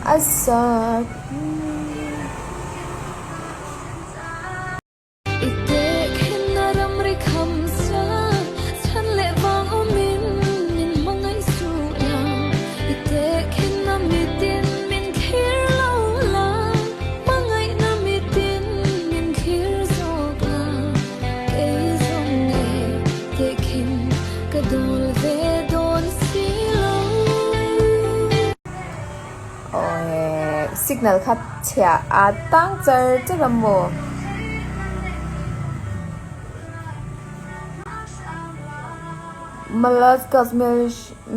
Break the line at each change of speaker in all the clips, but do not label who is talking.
A sat.
I tehkhinna ramri kham sa chhan leh vang awmin min hmangaih suh la. I tehkhinna mitin min thlir lo la, hmangaihna mitin min thlir zawk la. Kei zawng nge tehkhin ka dawl ve dawn si lo.
Aw signal kha chhiah a tang char char a maw? Malaskas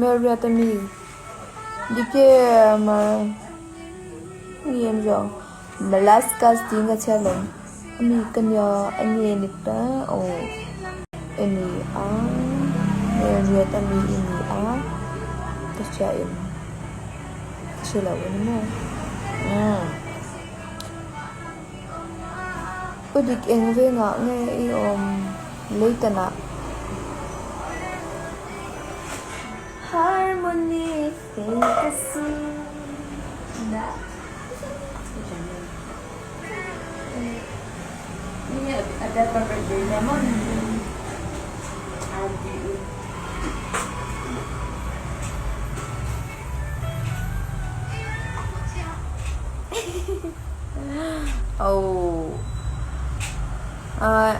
Marriott a mi dike mi an zawng Malaskas tiin ka chhiat lo ami ka nia enge ni ta aw eni a Marriott a mi i ni a ka hria em. Ka hre lo a ni maw? Umm. U dik eng vengah nge i awm Leitanah? Harmony kei ka si na. Oh. Ah.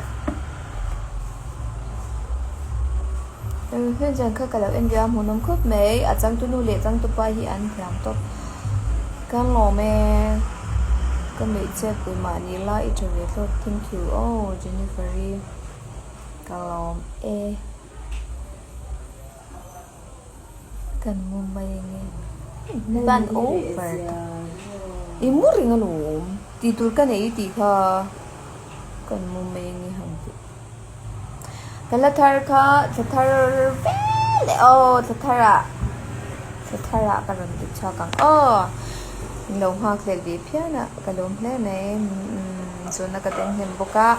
Heng chuan kha ka lo en ve a hmuhnawm khawp mai a changtu nu leh changtu pa hi an thiam tawp ka lawm e ka hmeichhia pui mahni la i tha ve thlawt thank you aw Jennifer-i ka lawm e. Kan mu mai ange ban over ta i mu reng alawm tih tur ka nei i tih kha kan mu mai ange han tih ka la thar kha thla thar vel leh aw thla thar ah thla thar ah ka rawn ti chhuak ang aw min lo nghak hlel ve phian a ka lawm hle mai zawhna ka dawng hnem bawk a.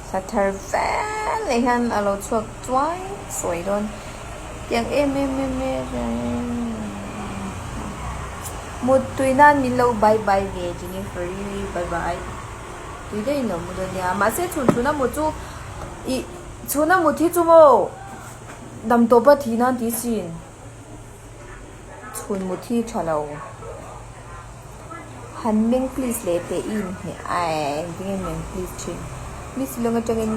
Thla thar vel leh hian a lo chhuak chuai sawi dawn tiang em em em em mut tui nan min lo bye bye ve Jennifer i bye bye tui daih in lo mu dawn nia mahse chhun chhun a mut chu ih chhun a mut hi chu maw dam tawp a thih nan tih sin chhun mut hi tha lo han meng please leh teh i inhmeh aii engtin nge meng please thin mi silawng atangin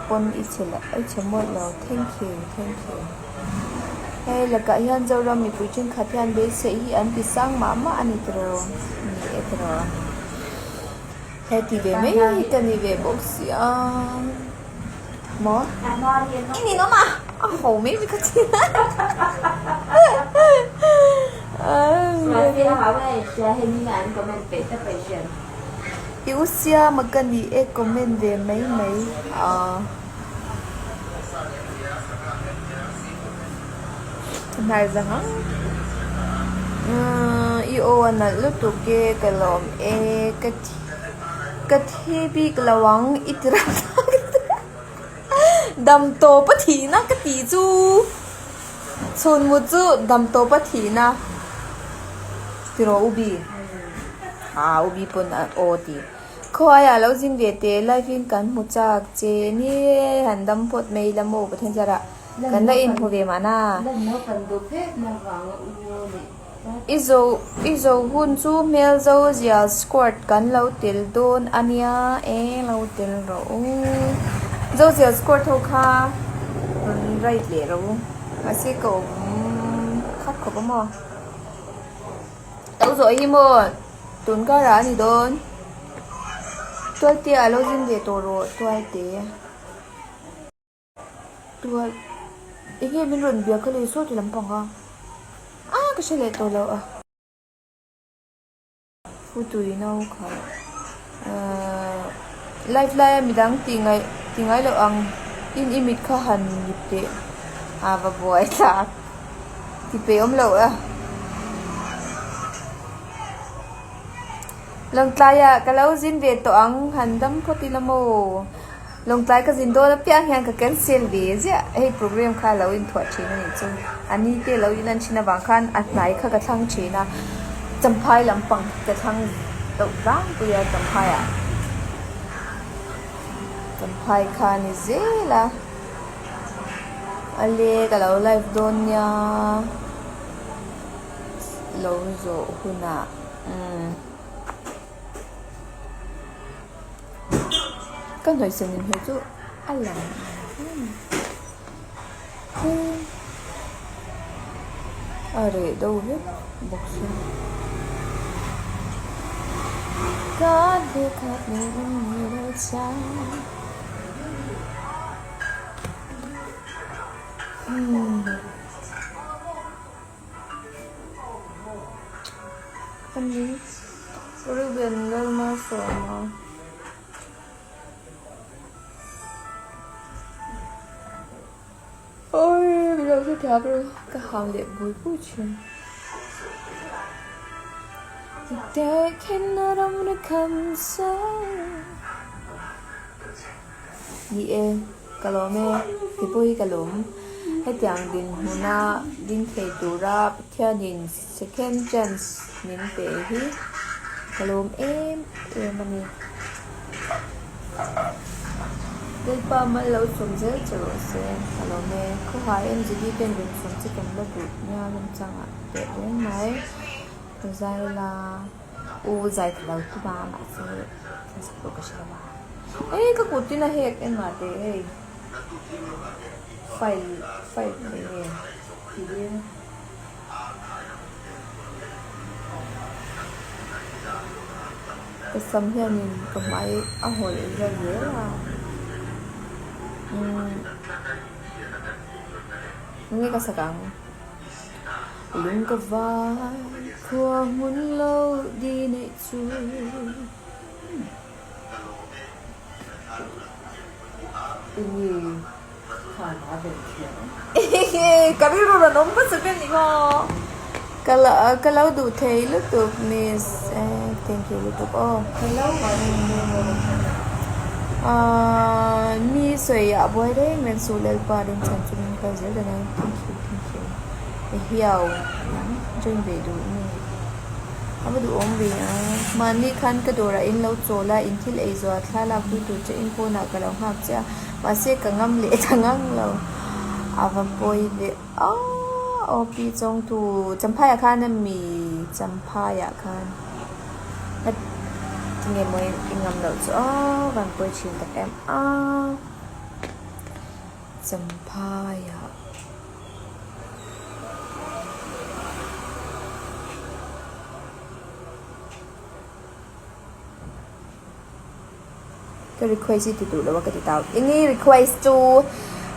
pawn i chhe loh i chhe mawlh lo thank you thank you hei lakah hian Zoram mipui thenkhat hian beisei hi an ti sang mah mah a ni tiraw ni e tiraw he ti ve mai hi ka ni ve bawk si a maw i ninawm a a ho mai mai ka ti I u siama ka ni e comment ve mai mai a. Hnar zang ang. I aw a nalh lutuk e ka lawm e ka thi ka thi bik lo ang i ti ram dam tawp a thihna ka tih chu. Chhun mut chu dam tawp a thihna tiraw u bi? Aa u bi pawn a aw ti. Khawaiah lo zin ve teh live in kan hmu chak che ni e han dam phawt mai la maw Pathian zarah kan la inhmu ve mahna. I zo i zo hun chu hmel zo zia squad kan lo tel dawn a nia e lo tel rawh u. Zo zia squad ho kha rawn write leh rawh u mahse ka awm khat khawp a maw. Lo zawh hi maw tun karah a ni dawn tualte ah lo zin ve tawh rawh tualte. Tual eng nge min rawn biak kha le saw ti lampang a ah ka hre leh tawh lo a futui no kha ahh live laia midang tih ngaih tih ngai loh ang in i mit kha han nip teh a va buai thlak ti peih awm loh a lawngtlaiah ka lo zin ve tawh ang han dam phawt ila maw. Lawngtlai ka zin dawn apiang hian ka cancel ve ziah. Hei program kha lo inthuah thin a nih chu. A ni te lo in an thin avang khan a hnai kha ka thlang thin a. Champhai lampang ka thlang deuh tlangpui a Champhai ah Champhai kha ni zel a ale ka lo live dawn nia lo zawh hunah umm ka hnawihsen inhnawih chu a lang em. A reh deuh vek bawk sia Reuben Lalmalsawma. Oi min lo hrethiam ru ka hang leh bui bui thin. Ni e ka lawm e keipawh hi ka lawm hetiang dinhmuna ding thei tura Pathianin second chance min pe hi ka lawm em em a ni. Lalpa mal lo sawm zel che rawh se ka lawm e. Khawhai MZD ten rawn sawm che kan la duh nia remchangah teh reng mai. Ka zai la u zai tha lo tum a mahse ka sak pawh ka hre lo a. Ei ka kut tin a hek engah teh hei file file thei nge ti. Ka sam hianin ka hmai a hawlh vel zel a umm enge ka sak ang lung ka vai khua hmun lo di neih chu
Enge khan a ven thiam.
Ka rilru rawn awm hmasa ber ni maw? Ka lo ka lo duh thei lutuk miss thank you lutuk aw.
Ka lo
Ahh mi sawi ah buai reng reng suh Lalpa rinchhan chungin kal zel ta nai thank you thank you ehiau join ve duh nge. A va duhawm ve a, mahni khan ka dawrah in lo chawl a, in thil ei zuah thla lak pui tur che in pawnah ka lo nghak che a, mahse ka ngam leh ta ngang lo. A va pawi ve a, aw pi chawngtu Champhaiah khan a mi Champhaiah khan a tinge maw i ngam loh chu a van pawi thin tak em a, Champhaiah. Ka request hi ti duh lo a ka ti tau. Eng i request chu?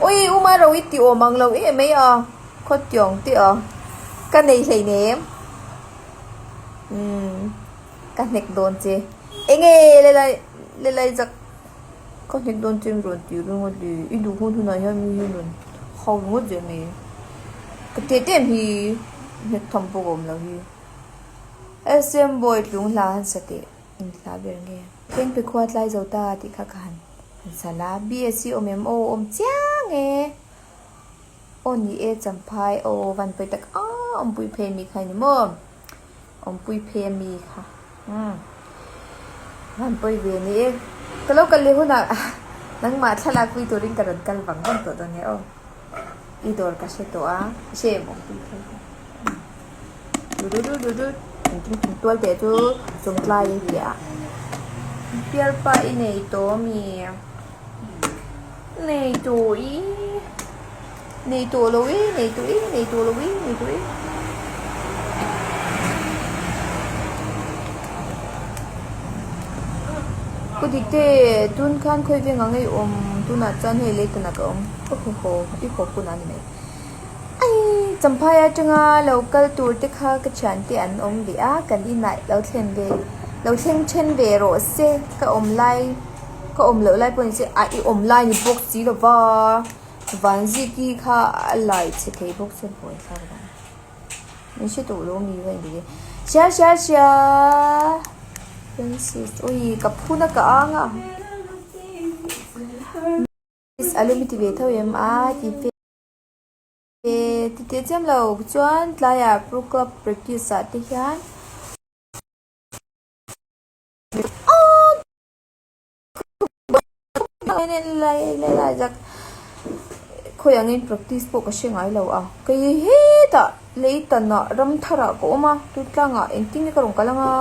Ui u Maro i ti awm ang lo em mai a, khaw tiawng tih a, ka nei hleinem. Umm ka hnek dawn che. Enge lelai lelai zak. Ka hnek dawn che rawn tih ringawt le, i duh hun hunah hian mi hi rawn hau ringawt zel mai. Ka teh em hi hnek tham pawh ka awm lo hi. SM Boy tlung hla han sa teh, eng hla ber nge? Thleng pe khua tlai zo ta tih kha ka han han sa la. BSc awm em aw awm chiang e. Aw ni e Champhai aw van pawi tak a awmpui phei mi kha ni maw? Awmpui phei ami kha umm van pawi ve ni e. Ka lo kal leh hunah nangmah thlalak pui turin ka rawn kal vang vang tawh dawn nia aw. I dawr ka hre tawh a, i hre em awmpui phei kha. Dududududu engkim thing tual teh chu chawngtlai a ti a. Bialpa i nei tawh ami? Nei tawh i. Nei tawh lo e, nei tawh e, nei tawh lo e, nei tawh e. Ku dik te, tun khan khawi veng ang ei awm, tunah chuan hei lei tunah ka awm. Aw haw haw, i haw hun a ni mai. Ai, Champhai atanga lo kal tur te kha ka thiante an awm ve a, kan inah lo thlen ve, lo thleng then ve rawh se, ka awm lai, ka awm loh lai pawh ni se, ah i awm lai ni bawk si lo va. Vanziki kha a lai chhe thei bawk se buai thlak vang. Min hre tawh lo mi va inti. Sia sia sia Francis ui ka phun a ka ang a. Miss a lum i ti ve tho em a ti fe ti teh chiam lo chuan tlaiah pro club practice ah te hian. Lai lai lai zak khawi angin practice pawh ka hre ngai lo a kei hetah lei tanah ram tharah ka awm a tutlangah engtin nge ka rawn kal anga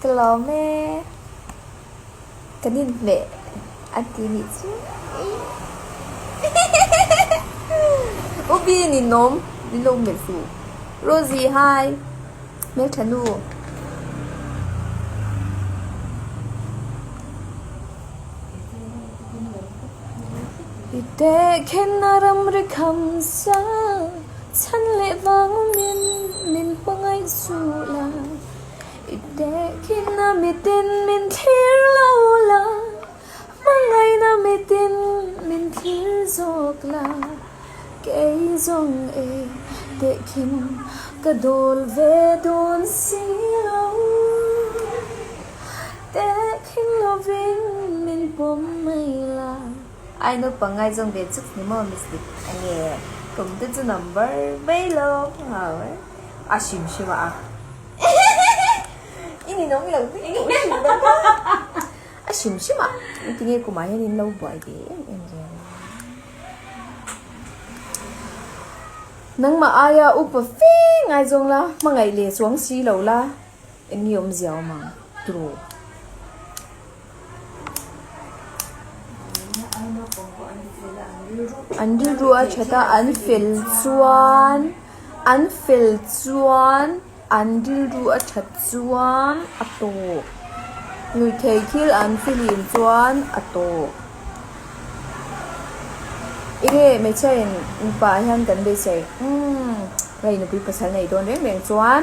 ka lawm e kan inhmeh an ti nih chu u bin in awm min lo hmeh suh Rosie hi. Hmeltha nu. I tehkhenna ramri kham sa chhan leh vang min min hmangaih suh la I tehkhenna mitin min thlir lo la Hmangaihna mitin min thlir zawk la Kei zawng e tehkhin ka dawl ve dawn si lo Tehkhin lovin min pawm mai la. Ai naupang ngaizawng ve chuk ni maw Miss Dik a nge kum te chu number mai lo hau e a hrim hrim a i ninawm lo A hrim hrim a, tinge kumah hian in lo buai ve em em zel a. Nangmah aia upa fe ngaizawng la, hmangaih leh chuang si lo la, eng nge awmzia awm ang turu. An rilru a that a, an fel chuan, an fel chuan. An rilru a that chuan a tawp. Nuihthei thil an fihlim chuan a tawp. Enge hmeichhia in mipa ah hian kan beisei umm hei nupui pasal nei dawn reng reng chuan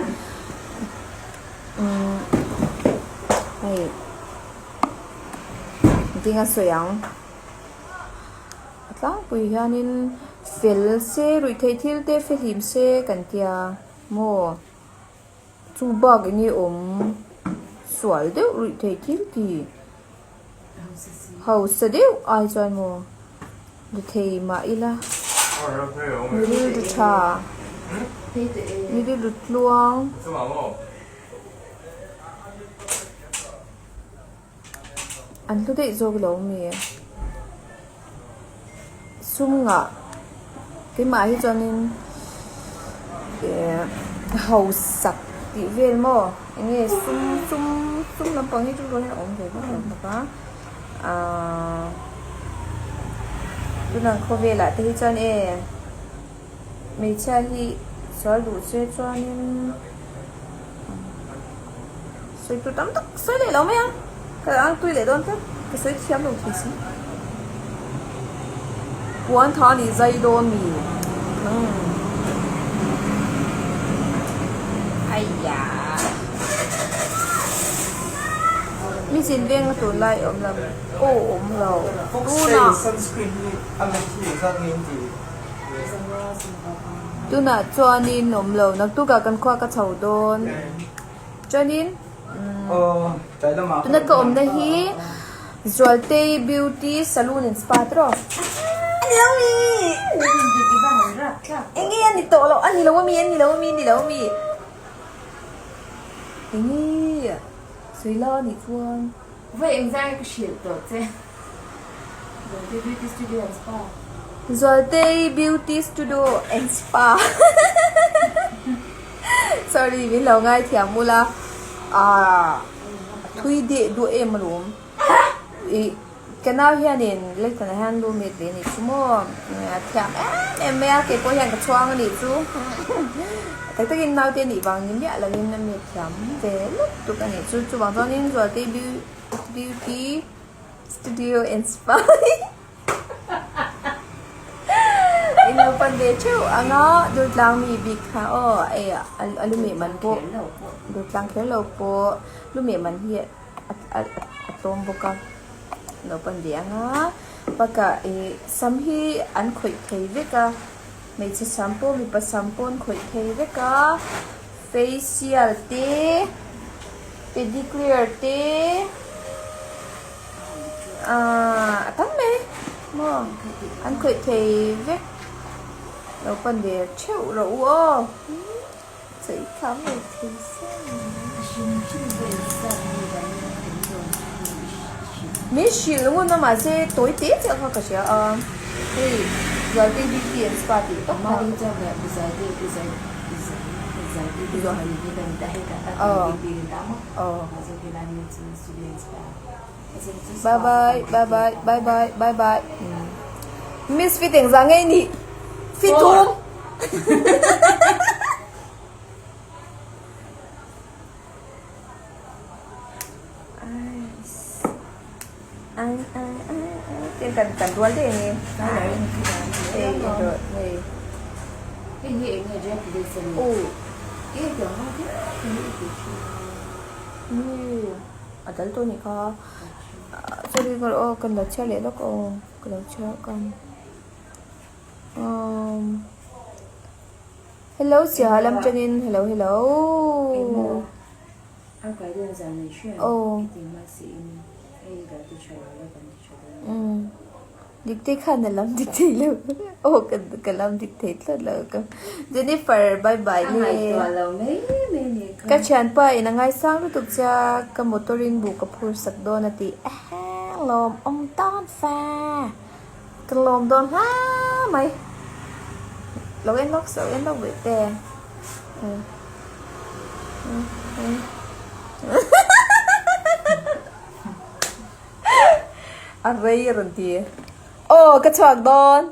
umm hei engtin a sawi ang a tlangpui hianin fel se ruihtheih thil te fihlim se kan tia. Maw? Chu bak eng nge awm sual deuh ruih theih thil ti hausa deuh ai chuan maw ni thei mah ila mi rilru tha mi rilru tluang. An hlu daih zawk lo mi sum ngah keimah hi chuanin eh hausak tih vel maw eng nge sum sum sum lampang hi chu rual hian a awm ve vak lo bawk a ahh tunah khawvelah te hi chuan e hmeichhia hi sual duh che chuanin. Sawi tur tam tak sawi leh lo mai a, ka ang tui leh dawn tlat, ka sawi thiam lo thei si. Puan tha a nih zai dawn mi? Umm. Aiya. Mi chin veng a tun lai awm lo mi? Aw awm lo. Tunah. Tunah chuanin awm lo, naktukah kan khua ka chho dawn. Chuanin tuna ka awmna hi Zualtei Beauty Saloon and Spa te rawh. A ni lo mi! Enge a ni tawh loh, a ni lo ami, a ni lo ami, a ni lo ami. Enge sawi la a nih chuan.
Vawi engzai ka hrilh tawh che. Zualtei Beauty Studio and Spa.
Zualtei Beauty Studio and Spa Sorry min lo ngaithiam ula ah thui deh duah em alawm ih ka nau hianin Leitan ah hian lu met ve anih chu maw a thiam em em mai a keipawh hian ka chhuang anih chu tak takin naute anih vang ni miah lovin a met thiam ve lutuk anih chu chuvang chuanin Zualtei Beauty Studio and Spa In lo pan ve theuh ang a, Durtlang mi bik kha aw hei a lu meh man pawh Durtlang kher lo pawh lu meh man hi a tlawm bawk a, lo pan ve ang a, bakah ih sam hi an khawih thei vek a, hmeichhe sam pawh mipa sam pawh an khawih thei vek a, facial te pedicure te. Ahh a tam mai maw an khawih thei vek lo pan ve theuh rawh u aw chei tham lo thei se. Min hrilh ngun a mahse tawi te chiah kha ka hria a, hei Zualte Beauty and Spa tih tawp kha. Bye bye bye bye bye bye bye bye Miss fit engzah nge i nih? Fit thum! Tiang kan kan rual daih a ni. Hei erawh hei.
Hei hi eng nge Jack Wilson ni?
Aw.
E tiang hmang kher kher hi i ti thin a.
Ni a dal tawh nih kha. Sorry ka aw kan lo chhiar leh lawk aw ka lo chhiar kan. Umm. Hello Siaha lam tangin hello hello. Aw. Umm dik te khan a lam dik thei lo aw ka ka lam dik thei tlat lo ka Jennifer bye bye le. Ka thianpa in a ngaisang lutuk che a ka motor in buh ka phur sak dawn a ti eheng lawm awm tan fa. Ka lawm dawn hla mai. Lo en lawk lo en lawk ve te. A rei a rawn ti. Aw ka chhuak dawn.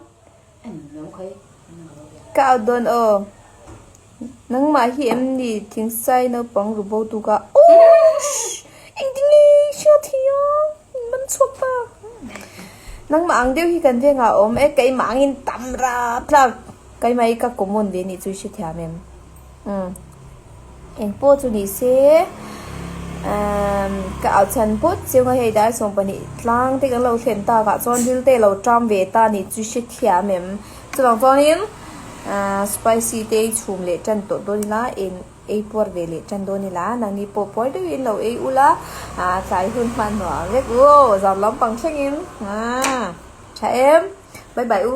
Ka out dawn aw. Nangmah hi em ni thingsai naupang ru bo tu ka Oosh! Engtin nge hriat thei a? Min man chhuak ta. Nangmah ang deuh hi kan vengah a awm e, keimah angin tam rap tlak. Keimah hi ka common ve nih chu i hrethiam em? Umm. Engpawh chu ni se umm ka au chhan phawt chiang a hei dar 12 tlang te kan lo thlen takah chuan thil te lo ṭam ve ta nih chu i hrethiam em? Chuvang chuanin spicy te i chhum leh tan tawh dawn ila eng ei puar ve leh tan dawn ila nangni pawh puar deuhin lo ei ula tlai hun hmanhmawh vek u aw zan lampang thlengin tha em bye bye u.